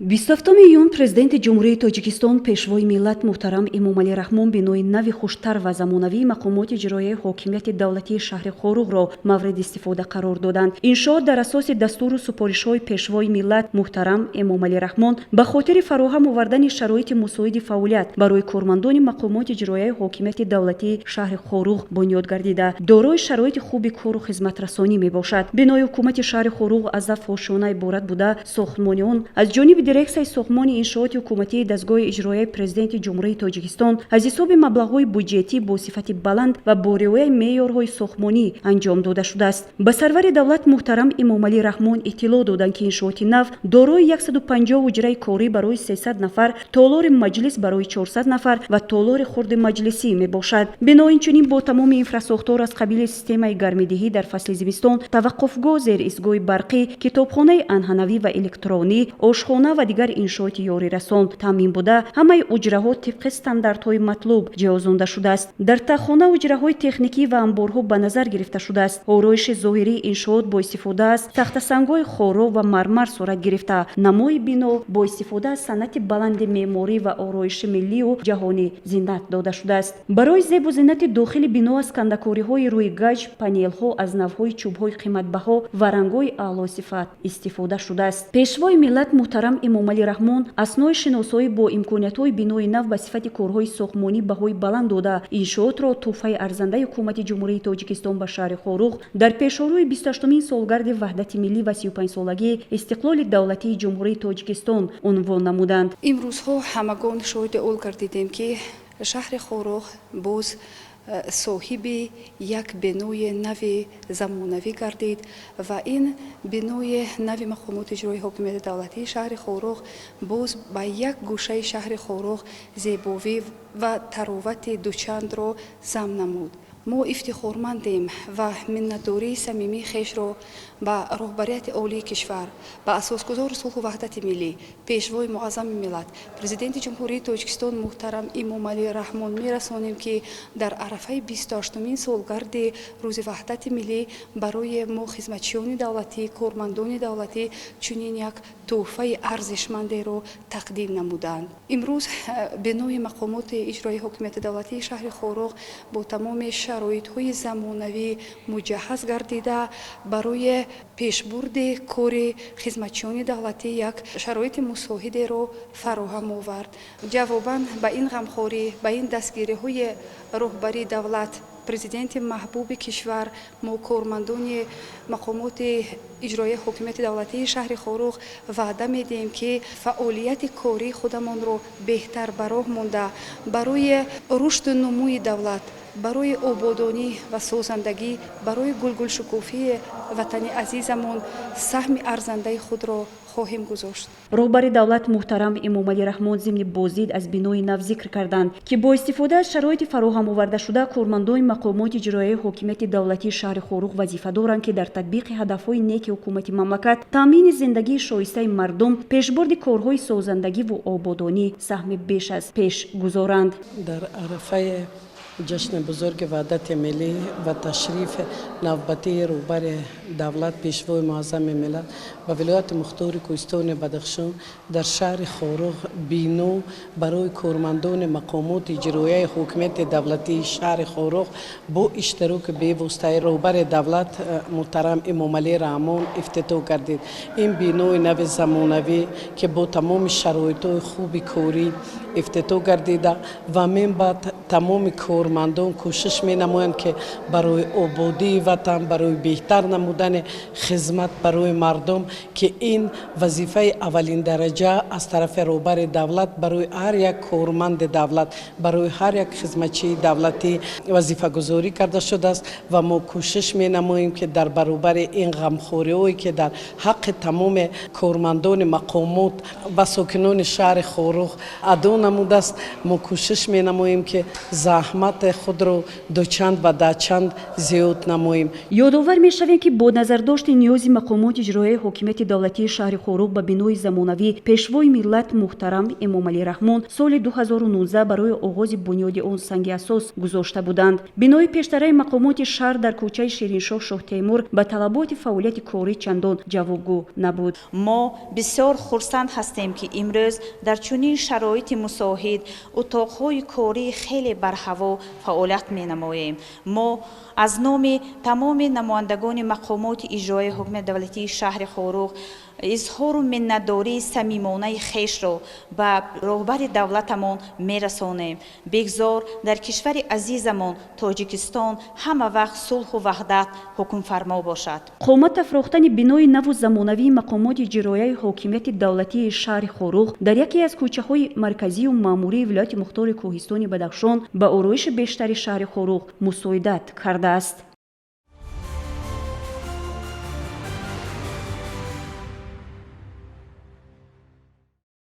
27 июн Президенти Ҷумҳурии Тоҷикистон, Пешвои миллат муҳтарам Эмомалӣ Раҳмон бинои нави хуштар ва замонавии мақомоти иҷроияи ҳокимияти давлатии шаҳри Хоруғро мавриди истифода қарор доданд. Иншоот дар асоси дастуру супоришҳои Пешвои миллат муҳтарам Эмомалӣ Раҳмон ба хотири фароҳам овардани шароити мусоиди фаъолият барои кормандони мақомоти иҷроияи ҳокимияти давлатии шаҳри Хоруғ бунёд гардида, дорои шароити хуби кору хизматрасонӣ мебошад. Бинои ҳукумати шаҳри Хоруғ аз ҳафт ошёна иборат буда, сохтмони он аз ҷониби Дирексияи сохтмони иншооти ҳукуматии дастгоҳи иҷроияи Президенти Ҷумҳурии Тоҷикистон аз ҳисоби маблағҳои буҷетӣ бо сифати баланд ва бо риояи меъёрҳои сохтмонӣ анҷом дода шудааст. Ба сарвари давлат муҳтарам Эмомалӣ Раҳмон иттилоъ доданд, ки иншооти нав дорои 150 ҳуҷраи корӣ барои 300 нафар, толори маҷлис барои 400 нафар ва толори хурди маҷлисӣ мебошад. Бино инчунин бо тамоми инфрасохтор аз қабили системаи гармидиҳӣ дар фасли зимистон, таваққуфгоҳ, зеристгоҳи барқӣ, китобхонаи анъанавӣ ва электронӣ, ошхона ва дигар иншооти ёрирасон таъмин буда, ҳамаи ҳуҷраҳо тибқи стандартҳои матлуб ҷиҳозонда шудааст. Дар таҳхона ҳуҷраҳои техникӣ ва амборҳо ба назар гирифта шудааст. Ороиши зоҳирии иншоот бо истифода аз тахтасангҳои хоро ва мармар сурат гирифта, намои бино бо истифода аз санъати баланди меъморӣ ва ороиши миллию ҷаҳонӣ зинат дода шудааст. Барои зебу зинати дохили бино аз кандакориҳои рӯи гач, панелҳо аз навъҳои чӯбҳои қиматбаҳо ва рангҳои аълосифат истифода шудааст. Пешвои миллат муҳтарам Эмомалӣ Раҳмон аснои шиносоӣ бо имкониятҳои бинои нав ба сифати корҳои сохтмонӣ баҳои баланд дода, иншоотро тӯҳфаи арзандаи Ҳукумати Ҷумҳурии Тоҷикистон ба шаҳри Хоруғ дар пешорӯи 28-умин солгарди Ваҳдати миллӣ ва 35-солагии истиқлоли давлатии Ҷумҳурии Тоҷикистон унвон намуданд. Имрӯзҳо ҳамагон шоҳиди он гардидем, ки шаҳри Хоруғ боз соҳиби як бинои нави замонавӣ гардид ва ин бинои нави мақомоти иҷроии ҳокимияти давлатии шаҳри Хоруғ боз ба як гӯшаи шаҳри Хоруғ зебовӣ ва таровати дучандро зам намуд. Мо ифтихормандем ва миннатдории самимии хешро ба роҳбарияти олии кишвар, ба асосгузори сулҳу ваҳдати миллӣ, Пешвои муаззами миллат, Президенти Ҷумҳурии Тоҷикистон муҳтарам Эмомалӣ Раҳмон мерасонем, ки дар арафаи 28-умин солгарди Рӯзи Ваҳдати миллӣ барои мо, хизматчиёни давлатӣ, кормандони давлатӣ, чунин як тӯҳфаи арзишмандеро тақдим намуданд. Имрӯз бинои мақомоти иҷроии ҳокимияти давлатии шаҳри Хоруғ бо тамоми шароитҳои замонавӣ муҷаҳҳаз гардида, барои пешбурди кори хизматчиёни давлатӣ як шароити мусоидеро фароҳам овард. Ҷавобан ба ин ғамхорӣ, ба ин дастгириҳои роҳбарии давлат, Президенти маҳбуби кишвар, мо, кормандони мақомоти иҷроияи ҳокимияти давлатии шаҳри Хоруғ, ваъда медиҳем, ки фаъолияти кории худамонро беҳтар ба роҳ монда, барои рушду нумӯи давлат, барои ободонӣ ва созандагӣ, барои гулгулшукуфии ватани азизамон саҳми арзандаи худро хоҳем гузошт. Роҳбари давлат муҳтарам Эмомалӣ Раҳмон зимни боздид аз бинои нав зикр карданд, ки бо истифода аз шароити фароҳам овардашуда кормандони мақомоти иҷроияи ҳокимияти давлатии шаҳри Хоруғ вазифа доранд, ки дар татбиқи ҳадафҳои неки ҳукумати мамлакат, таъмини зиндагии шоистаи мардум, пешбурди корҳои созандагиву ободонӣ саҳми беш аз пеш гузоранд. Дар арафаи ҷашни бузурги Ваҳдати миллӣ ва ташрифи навбатии роҳбари давлат, Пешвои муаззами миллат ба вилояти мухтори Кӯҳистони Бадахшон, дар шаҳри Хоруғ бино барои кормандони мақомоти иҷроияи ҳокимияти давлатии шаҳри Хоруғ бо иштироки бевоситаи роҳбари давлат муҳтарам Эмомалӣ Раҳмон ифтитоҳ гардид. Ин бинои нави замонавӣ, ки бо тамоми шароитҳои хуби корӣ ифтитоҳ гардида ва минбаъд тамоми кормандон кӯшиш менамоянд, ки барои ободии ватан, барои беҳтар намудани хизмат барои мардум, ки ин вазифаи аввалиндараҷа аз тарафи роҳбари давлат барои ҳар як корманди давлат, барои ҳар як хизматчии давлатӣ вазифагузорӣ карда шудааст ва мо кӯшиш менамоем, ки дар баробари ин ғамхориҳое, ки дар ҳаққи тамоми кормандони мақомот ва сокинони шаҳри Хоруғ адо намудааст, мо кӯшиш менамоем, ки Заҳмати худро дучанд ва дачанд зиёд намоем. Ёдовар мешавем, ки бо назардошти ниёзи мақомоти иҷроияи ҳокимияти давлатии шаҳри Хоруғ ба бинои замонавӣ, Пешвои миллат муҳтарам Эмомалӣ Раҳмон соли 2019 барои оғози бунёди он санги асос гузошта буданд. Бинои пештараи мақомоти шаҳр дар кӯчаи Шириншоҳ Шоҳтемур ба талаботи фаъолияти корӣ чандон ҷавобгӯ набуд. Мо бисёр хурсанд ҳастем, ки имрӯз дар чунин шароити мусоид, утоқҳои кории хеле барҳаво фаъолият менамоем. Мо аз номи тамоми намояндагони мақомоти иҷроияи ҳукумати давлатии шаҳри Хоруғ изҳору миннатдории самимонаи хешро ба роҳбари давлатамон мерасонем. Бигзор дар кишвари азизамон Тоҷикистон ҳама вақт сулҳу ваҳдат ҳукмфармо бошад. Қомат афрохтани бинои наву замонавии мақомоти иҷроияи ҳокимияти давлатии шаҳри Хоруғ дар яке аз кӯчаҳои марказию маъмурии вилояти мухтори Кӯҳистони Бадахшон ба ороиши бештари шаҳри Хоруғ мусоидат кардааст.